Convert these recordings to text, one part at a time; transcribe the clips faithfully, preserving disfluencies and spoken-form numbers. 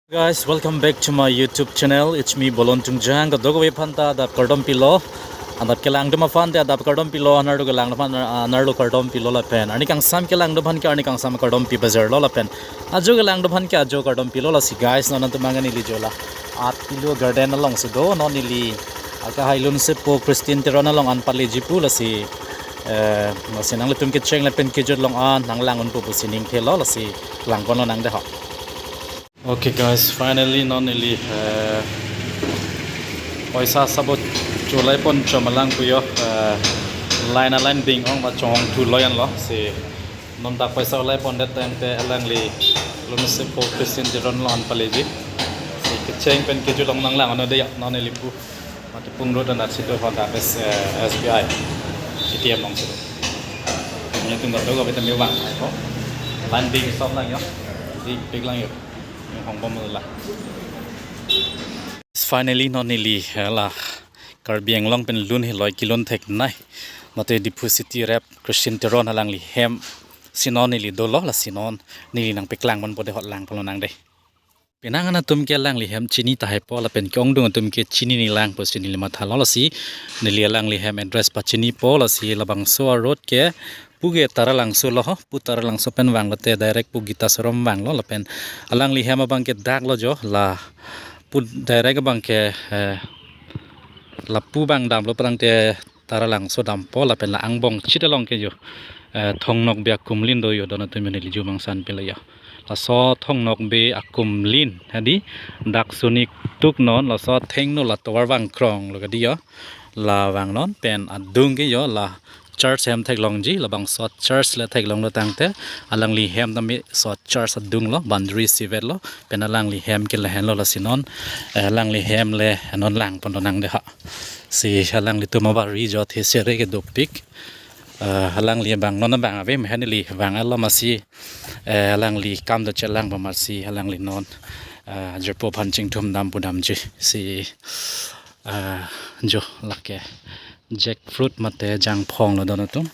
Guys, welcome back to my YouTube channel. It's me, Bolon Tungjang. Kadokave aphanta adap kardom pilo. Adap kelang atum aphanta adap kardom pilo. Anerlo kelang atum aphan, anerlo kardom pilo lapen arni kangsam kelang atum aphan ke arni kangsam kardom pi bajar lo lapen ajo kelang atum aphan ke ajo kardom pilo. Lasi guys, non atum angan neli jo la Art Pillow Garden alongsi do, non neli akehai lunsepo Christian Teron along an paleji pu lasi, eh, lasi nanglitum kecheng lapen kejut along an nanglang unpo pusi ningthelo, lasi langpon lonang dei ho. Okay guys, finally non neli, eh, poisa sabo chulai pon chomalang puyo, eh, line a line bing ong ba chong thu loyan lo si non dak poisa ulai pon det time te alangli lunsepo Christian Teron along an paleji. Si kecheng pen kejut along nanglang ano dei ya, non neli pu. Mati pung road anat si do ho dak S, eh, S B I A T M alongsi do. Nelitum kadokave ta me vang. Line bing stop lang yo. Di pik lang yo. Yung hong bom la. Finally non neli, eh, la Karbi Anglong pen lun hiloi kelun theknei, mate Diphu City rep Christian Teron alangli hem si non neli dolo, lasi non neli nangpeklang ponpo dei ho, langpon lonang dei. Penang an atum ke alangli hem chini tahai po lapen ke-ongdung atum ke chinine lang pusi neli mathalo, lasi neli alangli hem address pachinipo. Lasi labangso a road ke pu ke Taralangso lo ho, pu Taralangso pen vanglote direct pu Gita Showroom vanglo lapen alangli hem abang ke dak lo jo, la pu direct abang ke, eh, lapu abang damlo prang te Taralangso dampo lapen la angbong chit along ke jo, eh, Thong Nokbe akumlin do yo, don atum yo, neli ju mangsan pilo yo. Laso Thong Nokbe akumlin hadi dak sunik tuk non laso athengno la tovar vang krong lo kadi yo. La vang non pen adung ke yo la church hem theklongji, labangso church le theklonglo tangte alangli hem tame so church adung lo, boundary sivet lo, pen alangli hem ke lahenlo, lasi non, eh, alangli hem le non langpon lonang dei ha. Si alanglitum abari jo athe sere ke dopik. Eh, alangli abang non abang ave, mehen neli vang alo masi, eh, alangli kam do chelang ba masi alangli non, eh, jirpo aphan chingthum dam pu damji. Si, eh, jo lake jackfruit mate jangphong lo don atum.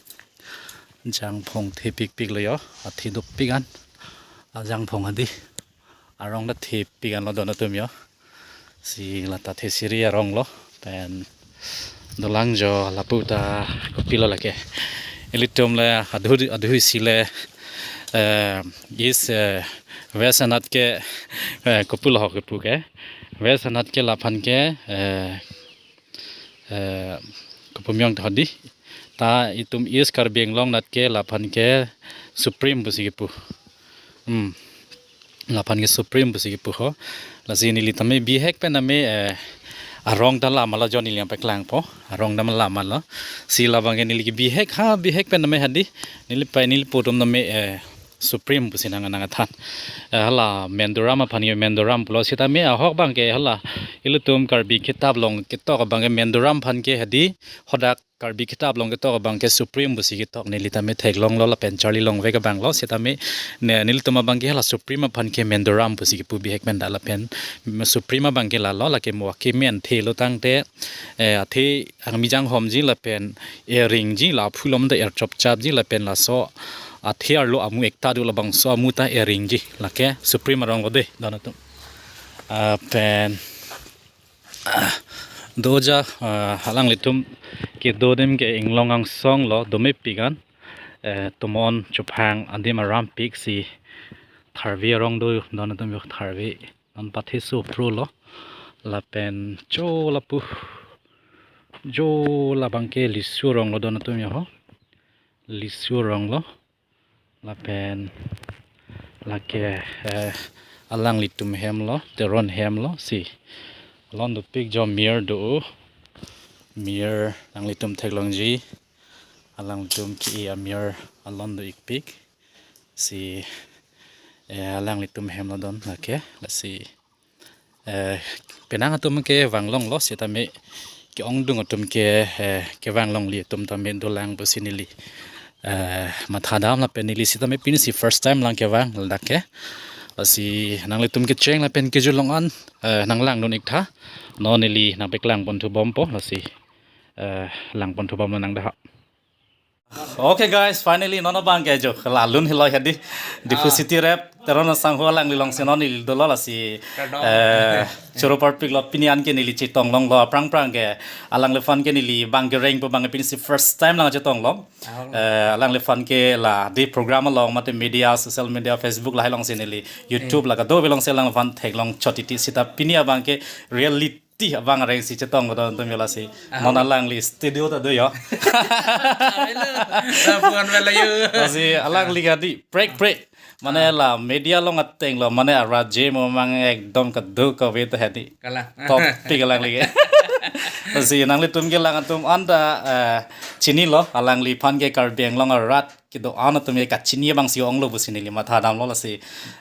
Jangphong thepikpik lo yo, athe dopik an. A jangphong hadi arong ta thepik an lo don atum yo. Si lata the siri arong lo pen dolang jo, lapu ta kopilo lake. Ilitum le adhu adhu isi le, eh, is, eh, west anat ke, eh, kopulo ho kepu ke. West anat ke laphan ke, eh, eh, kopu miyong ta hadi. Ta itum East Karbi Anglong anat ke laphan ke Supreme pusi kepu. Hmm. Laphan ke Supreme pusi kepu ho. Lasi neli tame bihek pen tame, eh, arong ta lama lo jo, neli nangpeklangpo. Arong ta lama lo. Si labang ke neli ke bihek ha, bihek pen tame hadi. Neli pai neli po atum tame, eh, Supreme pusi nang nangthan. Eh, hala Menduram aphan ke Menduram pulo, sitame ahok abang ke hala ilitum Karbi kitab along ketok abang ke Menduram aphan ke hadi, hadak Karbi kitab along ketok abang ke Supreme pusi ketok, neli tame theklonglo lapen charli longvek abang lo, sitame ne, nelitum abang ke hala Supreme aphan ke Menduram pusi kepu bihek pen da lapen Supreme abang ke lalo, lake mo akemen thelo tangte, eh, athe angmi janghomji lapen eringji, la aphu alom ta erchopchapji lapen laso athe arlo amu ekta do, labangso amu ta eringji, lake Supreme arong lo dei don atum. Ah, pen, ah, doja, ah, alanglitum kedo adim ke inglong angsong lo, domepik an, eh, tomon chophang adim arampik si tharve arong do don atum yo, tharve. Non pathe so pro lo. Lapen cho lapu jo labang ke lisu arong lo don atum yo ho. Lisu arong lo. Lapen lake, eh, alanglitum hem lo, Teron hem lo si. Alon dopik jo mir do. Mir alanglitum theklongji. Alanglitum ke-e amir alon do-ikpik. Si, eh, alanglitum hem lo don lake, lasi, eh, penang atum ke vanglonglo, sitame ke-ongdung atum ke, eh, kevanglongli atum tame dolang pusi neli, eh, mathadam lapen neli sitame pinisi first time lang kevang ladak ke. Lasi nanglitum kecheng lapen kejut along an, eh, nanglangdun-ik tha. Non neli nangpeklang pon thubompo, lasi, eh, langpon thubom lonang dei ha. Okay guys, finally non abang ke jo la lun helo hedi. Diphu Ah. City Rap, Teron Sangho alangli alongsi non neli dolo lasi. Kardom. Eh, choro parpiklo pini anke neli chetong longlo aphrang phrang ke alangliphan ke neli bang kereng pu bang pinisi first time lang chetong long. Ah. Eh, alangliphan ke la di program along mate media, social media, Facebook lahai alongsi neli YouTube Eh. La kadokave alongsi alangliphan theklong chotiti sita pini abang ke reality abang areng si chetong kedo atum yo lasi. Ah. Non alangli studio ta do yo. Hello. Lapuan vela yo. Lasi alangli ke di prek prek. Mane Ah. La media along ateng lo, mane arat je mo mang ekdom kadokave ta hedi. Kalang. Top pick alangli ke. Lasi nanglitum kelang atum anta, eh, chinilo, alangliphan ke Karbi Anglong arat kedo-an atum ke kachini abang si onglo pusi neli matha damlo lasi,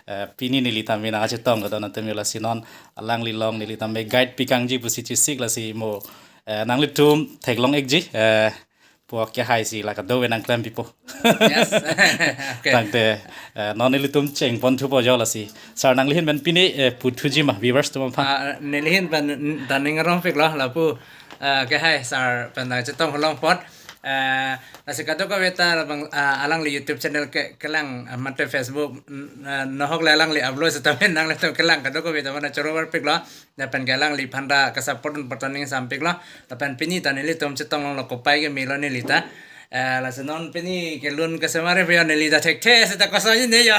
eh, pini neli tame nangchetong kedo atum ke lasi non alangli along neli tame guide pikangji pusi chesik lasi mo, eh, nanglitum theklong ikji, eh, puak ke hai si la kadokave nangklem pipo. Yes. Okay. Tangte, eh, non nelitum chengpon thupo jo lasi. Sir nangli ahin pen pini, eh, puthuji ma viewers atum aphan. Ah, neli ahin pen daning rong piklo lapu, ah, ke hai sir pen nangchetong holong apot. Eh, lasi kadokave ta labang, ah, alangli YouTube channel ke kelang, ah, mate Facebook, mm, ah, nohok le alangli upload seta pen nanglitum kelang kadokave ta mane choro parpiklo. Lapen ke alangliphan ta kasupport un patani sampiklo. Lapen pini ta nelitum chetong longlo kopai ke melo neli ta. Eh, lasi non pini kelun kesemari pe yo neli ta thekthe seta koson ne yo.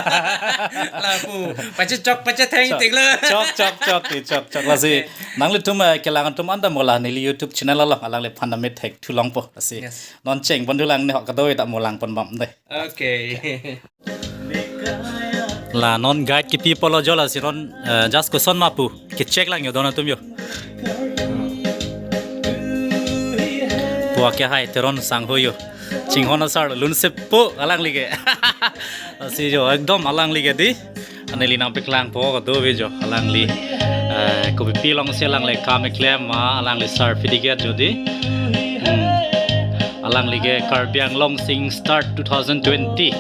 Lapu pachechok pachetheng Chok, tiklo. Chok, chok, chok, di chok, chok. Lasi Okay. Nanglitum, eh, kelang atum anta mo la neli YouTube channel along alangliphan ta me thekthu longpo lasi. Yes. Non chengpon thulang ne ho kadokave ta mo langpon bam de. Okay. La non guide kipi pulo jo lasi non, eh, just koson ma pu. Ke check lang yo don atum yo. Puak ke hai Teron Sangho yo. Chinghon asar lunsepo alangli ke. Lasi jo ekdom alangli ke di. Neli nangpaklangpo kadokave jo alangli. Eh, kopi pi alongsi alangli kam keklem ma alangli certificate jo di. Hmm. Alangli ke Karbi Anglong Sing Start two thousand twenty.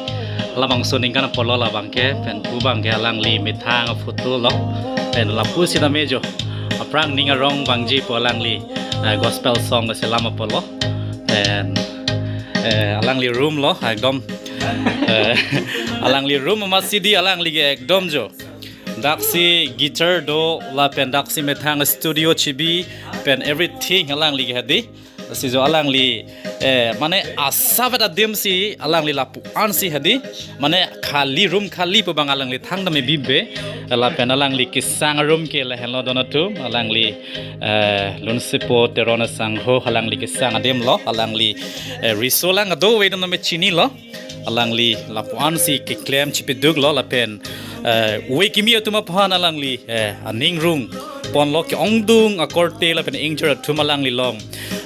Labangso aningkan apotlo labang ke, pen pu bang ke alangli methang aphoto lo. Pen lapu sitame jo. Aphrang ning arong bangji pu alangli, eh, gospel song keselam apotlo. Pen, eh, alangli room lo, ekdom. Eh, alangli room amat si di alangli ke ekdom jo. Daksi guitar do lapen daksi methang studio chibi pen everything alangli ke hedi. Si jo alangli, eh, mane asap adim si alangli lapu-an si hedi. Mane khali room khali pu bang alangli thang tame bibe. Lapen alangli kesang room ke lahenlo don atum. Alangli, eh, lunsepo Teron Sangho alangli kesang adim lo. Alangli, eh, riso lang kadokave don tame chinilo. Alangli lapu-an si keklem chipiduk lo lapen, eh, ove kimi atum aphan alangli, eh, aning rung ponlo ke-ongdung akorte lapen ingjir atum alangli along,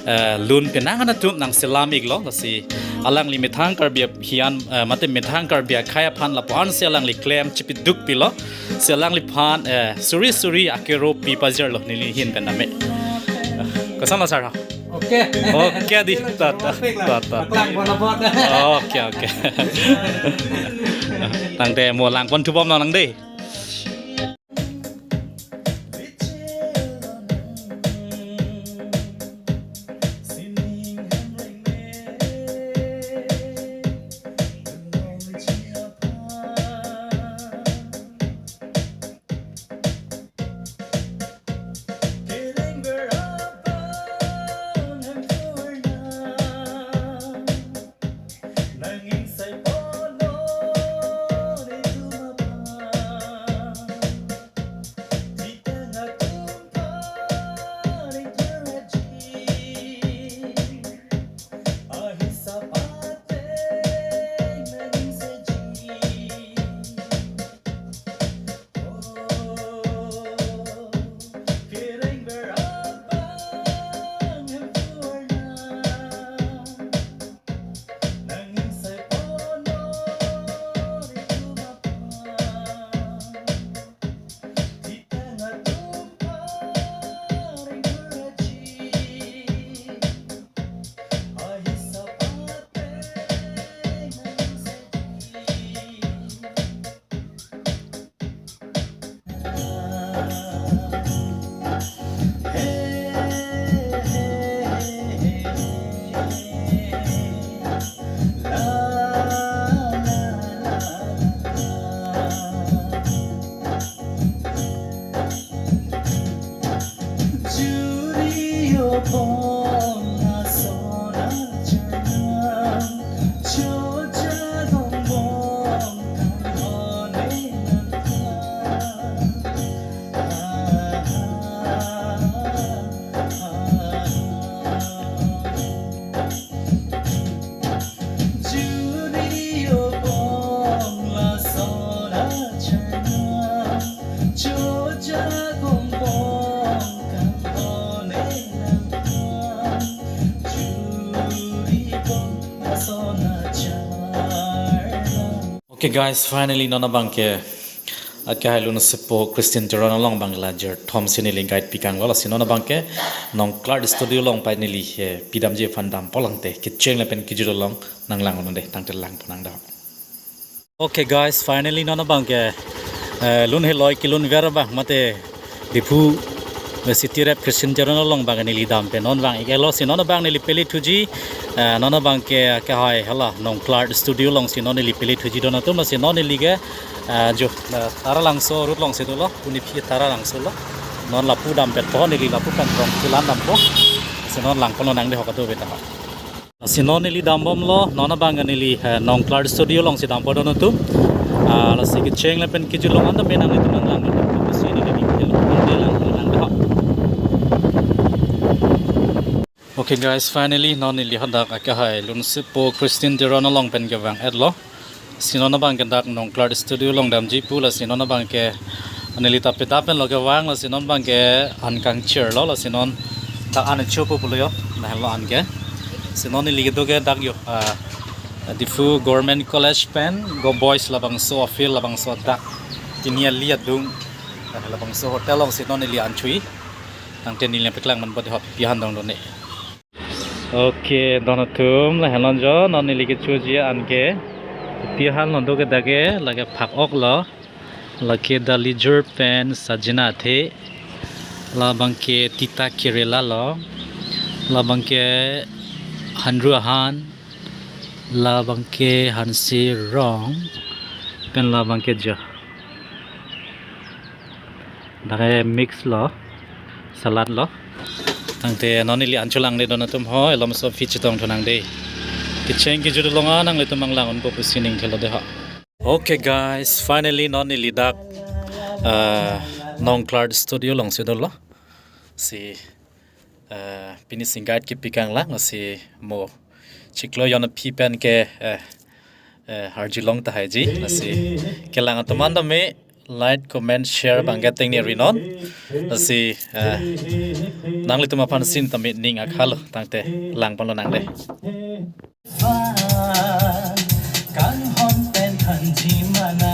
eh, lun penang an atum nangselam iklo lasi alangli methang Karbi aphian, eh, mate methang Karbi akhei aphan lapu-an si alangli klem chipiduk pilo. Si alangliphan, eh, suri suri akero pi pajirlo neli ahin pen name. Koson lo sir ha? Okay. Okay di. Ta, ta, ta, ta. Paklang bono bot. Okay, okay. Tangte mo langpon thubom nang de. Okay guys, finally non abangke akehai Lunsepo Christian Teron along abang la jirthom si neli guide pikanglo, lasi non abangke Nongklar Studio along pai neli, eh, pidamji aphan dampo, tangte kecheng lapen kejut along nanglang un-e, tangte langpon nang dam. Okay guys, finally non abangke, eh, lun heloi kelun ver abang mate Diphu, eh, City Rap Christian Teron along abang neli dam pen non vang-iklo, si non abang neli pele thuji, eh, non abangke akehai hala Nongklar Studio along si non neli pele thuji don atum, si non neli ke, eh, jo, eh, Taralangso road along si dolo, uni phi Taralangso lo. Non lapu dam petpo, neli lapu pen rong chulan dampo. Si non langpon nang dei ho kadokave ta. Si non neli dambomlo, non abang neli, eh, Nongklar Studio along si dampo don atum. Ah, lasi kecheng lapen kejut along anta menang itu nanglang itu si neli neli neli lang lang dei ho. Okay guys, finally non neli hadak akehai Lunsepo Christian Teron along pen kevang-etlo. Si non abangke dak Nongklar Studio along damji pu, lasi non abangke neli ta peta penlo kevang, lasi non abangke an kangchirlo, lasi non dak an chopo pulo yo, lahenlo anke. Si non neli kedo ke dak yo, ah, Diphu Government College pen Go Boys labangso a-field labangso dak tini ali adung, ah, labangso hotel along si non neli an chui. Tangte neli paklang man bot hop pihan dong done. Okay, don atum, lahenlo jo, non neli kechoji anke. Pihan lo do ke dak ke, lake phak-ok lo. Lake dalijur pen sajina athe. Labangke tita kerela lo. Labangke hanru ahan. Labangke hansi rong. Pen labangke jo. Dak ke mix lo, salad lo. Tangte non neli an cholang dei don atum ho, elomso phi chetong thunang dei. Kecheng kejut along nanglitum nanglang unpo pusi ning thelo dei ho. Okay guys, finally non neli dak, eh, Nongklar Studio along si dolo. Si, eh, pini si guide kepikanglang, si mo chiklo yon aphi pen ke, eh, eh, arjulong tahai ji, lasi kelang atum anta me like, comment, share abangke tengne rinon. Lasi, eh, nanglitum aphan si anta me ning akhalo, tangte langponlo nang dei. Kanghon pen thanji mana.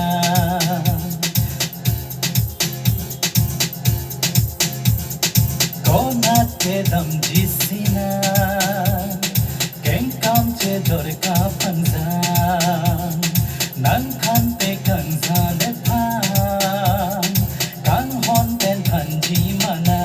Konat kedamji sina. Kengkam chedor kapangzang. Nangthan pe kangzang lephan. Kanghon pen thanji mana.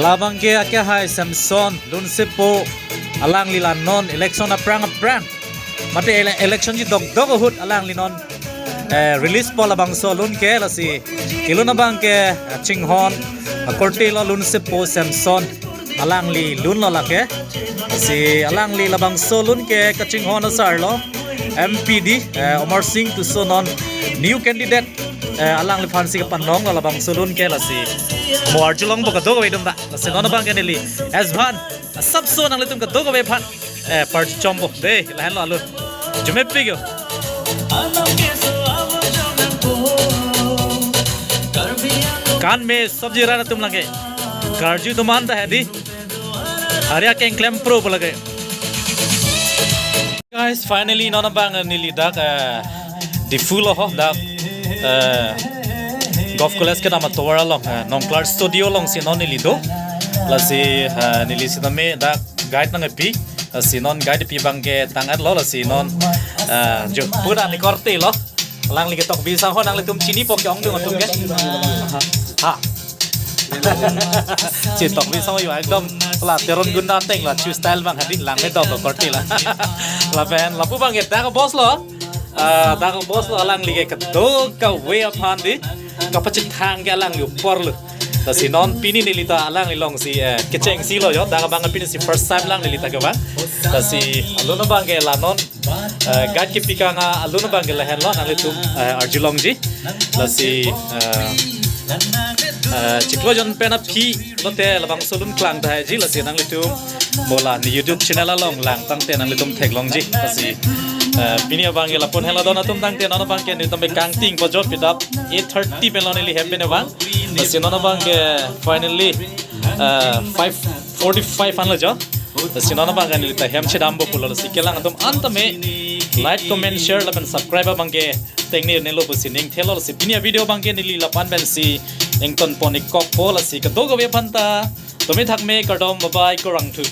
Labangke akehai Samson Lunsepo, alangli la non election aphrang aphrang, mate ele-, election ji dokdok ahut alangli non, eh, release po labangso lun ke, lasi kelun abangke, eh, chinghon akorte lo Lunsepo Samson. Alangli lun lo lake. Si alangli labangso lun ke kachinghon asar lo. M P D, eh, Amarsing Tisso non new candidate, eh, alangliphan si kepanong lo labangso lun ke, lasi mo arjulongpo kadokave atum ta. Lasi non abangke neli S Bhan, asapso nanglitum kadokave aphan, eh, parchompo dei, lahenlo alun. Jumepik yo. Kan me sabji ran atum lake. Karju atum anta hedi. Arya kengklem pro pu lake. Guys, finally non abang neli dak, eh, Diphu lo ho dak, eh, Govt College kedam atovar along, eh, Nongklar Studio along si non neli do. Lasi, eh, neli sitame dak guide nangkepi. Lasi non guide pi abangke tang-etlo, lasi non, eh, jo pura ni korte lo. Alangli ke Tokbi Sangho, nanglitum chinipo ke ongdung atum ke? Ha. Si Tokbi Sangho yo ekdom la Teron gunda ateng la chu style abang hedi, lang me dok korte la. Lapen lapu abangke dak boss lo. Ah, dak boss lo, alangli ke kadokave aphan dei kapachethang ke alangli apor lo. Lasi non pini neli ta alangli along si, eh, kechengsi lo yo. Dak abang pini si first time lang neli ta kevang. Lasi alun abangke la non, eh, guide kepikang alun abangke lahenlo, nanglitum, eh, arjulongji. Lasi, eh, Eh, chiklo jon pen aphi lote labangso alun klang tahai ji, lasi nanglitum mo la ne YouTube channel along lang tangte nanglitum theklongji, lasi, eh, pini abang ke lapu-an helo don atum tangte non abang ke nelitum kangting pajot pidap eight thirty pen lo neli hem pen abang, lasi non abang ke finally, eh, five forty-five anlo jo. Lasi non abang ke neli ta hem chedampo pulo, lasi kelang atum an tame like, comment, share lapen subscribe abang ke tengne nelo pusi ning thelo, lasi pini avideo abang ke neli lapu-an pensi ingtonpon-ik kokpo, lasi kadokave aphanta tumi thakme kardom, bye bye, kurvangthu.